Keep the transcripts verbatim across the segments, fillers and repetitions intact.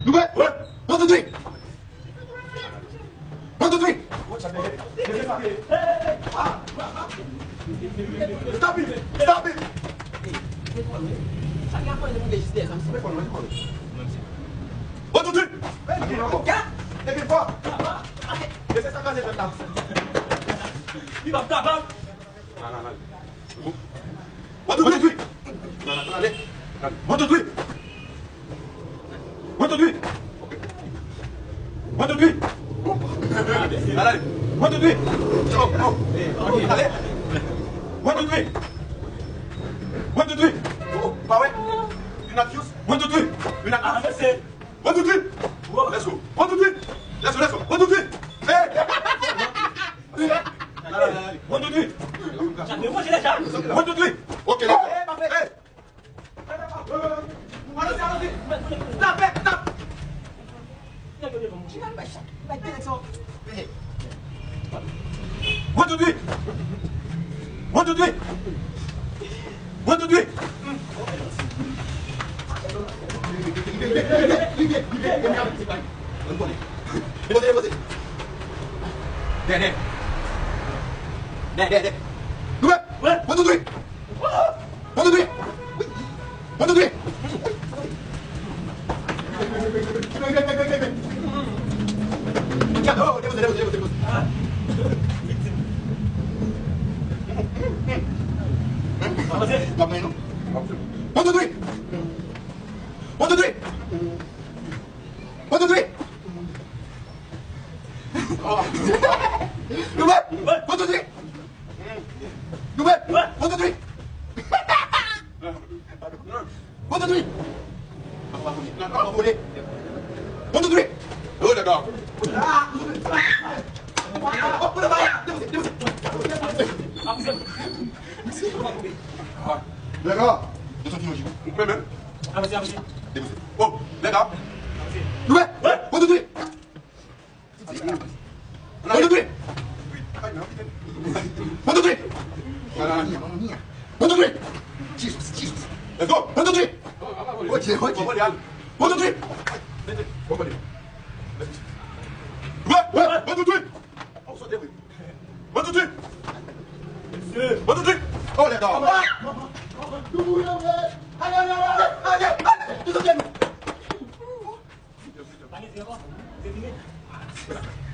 Nou prè? One, two, three. One, two, three. Stop it! Stop it! One, two, three. Epi fò. E se sa kraze tèt la. Li p ap kapab. One, two, three. One, two, three. One, two, three. One, two, three. One, two, three. One, two, three. One, two, three. One, two, three. One, two, three. Let's go. One, two, three. Let's go, let's go. One, two, three. Hey! One, two, three. One, two, three. Ok, let's go. Hey! One, two, three. One, two, three. One, two, three. Dè, dè. Dè, dè, dè. Nou prè? One, two, three. One, two, three. One, two, three. Oh, depoze, depoze, depoze, depoze. One, two, three. One, two, three. One, two, three. Nou prè? One, two, three. Nou prè? One, two, three. One, two, three. One, two, three. Oh, nèg la. Nèg la. Desann ti manji. Ou prè menm? Avanse, avanse. Depoze. Oh, nèg la. Nou prè? One, two, three. One, two, three. One, two, three. One, two, three. Jesus, Jesus. Let's go. One, two, three. One, two, three. One, two, three. One, two, three. One, two, three. One, two, three. Oh, let go.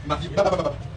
Mati, ba, ba, ba, ba.